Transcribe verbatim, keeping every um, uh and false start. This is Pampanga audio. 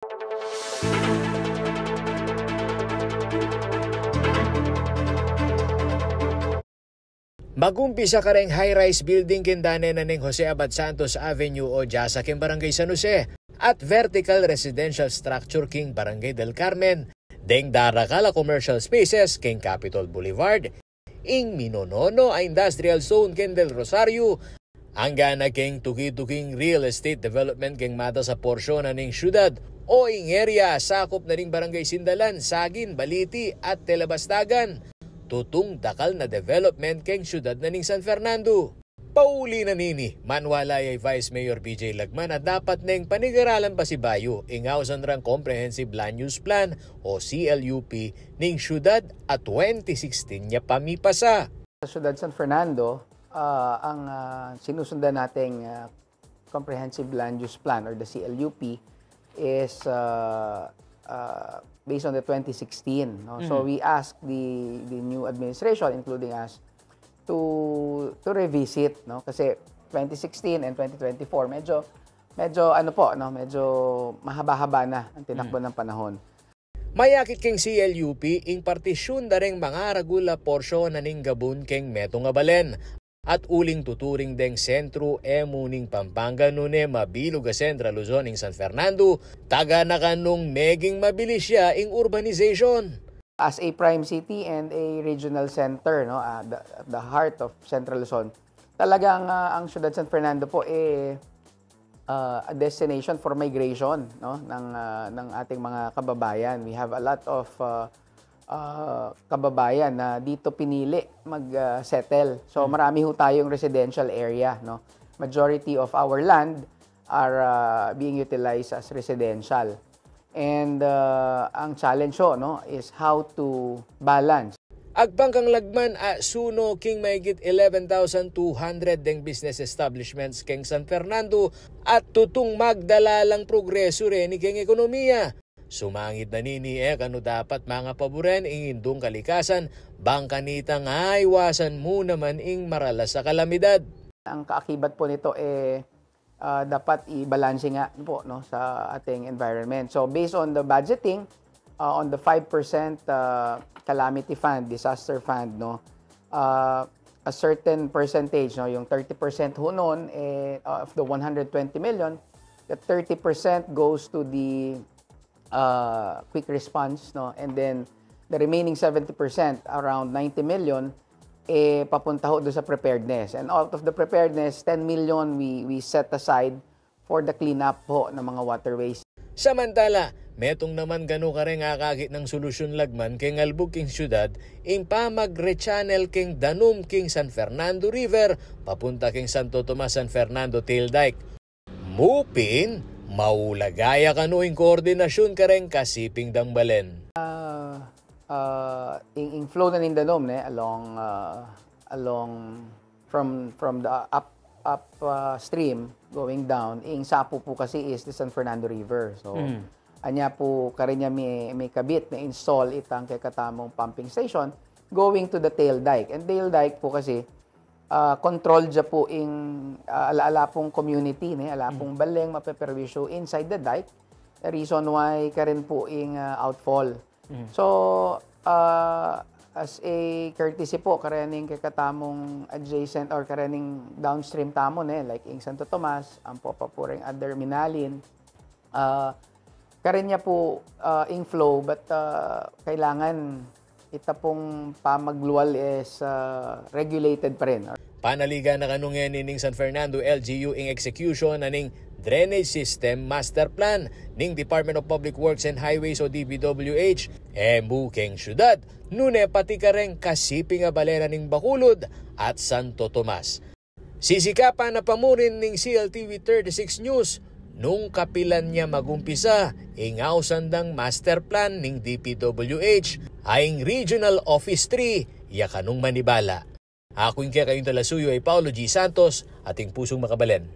Magumpisa kareng high-rise building king danan na ning Jose Abad Santos Avenue o Jasa king Barangay San Jose at vertical residential structure king Barangay del Carmen, deng darakal a commercial spaces king Capitol Boulevard, ing minonono a industrial zone king Del Rosario, angga na king tuki-tuking real estate development king matas a porsyon na ning syudad o ing area a sakup na ning Barangay Sindalan, Sagin, Baliti at Telebastagan. Tutung dakal na development king syudad na ning San Fernando. Pauli na nini, manwala ya i Vice Mayor B J Lagman a dapat neng panigaralan pasibayu ing ausan rang Comprehensive Land Use Plan o C L U P ning syudad a twenty sixteen ya pa mipasa. Sa Syudad San Fernando, ah, ang, ah, sinusundan nating, ah, Comprehensive Land Use Plan or the C L U P is, ah, ah, based on the twenty sixteen, no? So, mm, we ask the, the new administration, including us, to, to revisit, no? Kasi twenty sixteen and twenty twenty-four, medyo, medyo ano po, no? Medyo mahaba-haba na ang tinakbo, mm, ng panahon. Mayakit king C L U P ing partisyun da reng mangaragul a porsyon na ning gabun king metung a balen. At uling tuturing deng sentru e mu ning Pampanga nune mabilug a Central Luzon ing San Fernando, taga na kanung meging mabilis ya ing urbanization. As a prime city and a regional center, no, ah, the, the heart of Central Luzon, talagang, ah, ang siyudad San Fernando po, eh, ah, a destination for migration, no, ng, ah, ng ating mga kababayan. We have a lot of, ah, ah, kababayan na dito pinili mag, ah, settle. So, hmm, marami ho tayong residential area, no? Majority of our land are, ah, being utilized as residential. And, ah, ang challenge ho, no, is how to balance. Agpang kang Lagman, a suno king mahigit eleven thousand two hundred deng business establishments king San Fernando at tutung magdala lang progreso reni king ekonomiya. Sumangid na nini, e kanu dapat mangapaburen ing indung kalikasan, bang kanitang aiwasan mu naman ing maralas a kalamidad. Ang kaakibat po nito, eh, ah, dapat ibalanse nga po, no, sa ating environment. So, based on the budgeting, ah, on the five percent, ah, calamity fund, disaster fund, no, ah, a certain percentage, no, yung thirty percent ho nun, eh, of the one hundred twenty million, the thirty percent goes to the, ah, quick response, no, and then the remaining seventy percent, around ninety million, eh, papunta ho doon sa preparedness. And out of the preparedness, ten million we, we set aside for the cleanup ho ng mga waterways. Samantala, metung naman ganu kareng akakit nang solusyun Lagman king albug king syudad, ing pamag-rechannel king danum king San Fernando River, papunta king Santo Tomas San Fernando Tail Dike. Mu pin, maulaga ya kanu ing koordinasyun kareng kasiping dang balen. Ah, ah, ing, ing flow na ning danum, ne, along, ah, along from, from the up, up, ah, stream going down, ing sapu pu kasi is the San Fernando River. So, mm, anya pu, karin ya mi, mikabit, mi-install itang kekatamung pumping station going to the tail dike. And tail dike pu kasi, ah, control ya pu ing, ah, ala, ala pung community, ne, ala pung baleng mapeperwisyu inside the dike. The reason why karin pu ing, ah, outfall. Mm. So, ah, as a courtesy pu, karening kekatamung adjacent or karening downstream tamu, ne, like ing Santo Tomas, ampo pa pu reng other Minalin, ah, karin ya pu, ah, ing flow, but, ah, kailangan ita pung pamaglual is, ah, regulated pa rin. Panaligan na kanu ngeni ning San Fernando L G U ing execution na ning Drainage System Master Plan ning Department of Public Works and Highways o D P W H, e mu king syudad, nune pati kareng kasiping a balen na ning Bacolod at Santo Tomas. Sisikapan na pa murin ning C L T V thirty-six News nung kapilan ya magumpisa ing ausan dang master plan ning D P W H, a ing Regional Office three ya kanung manibala. Aku ing kekayung talasuyu a i Paulo G Santos, atin pusung makabalen.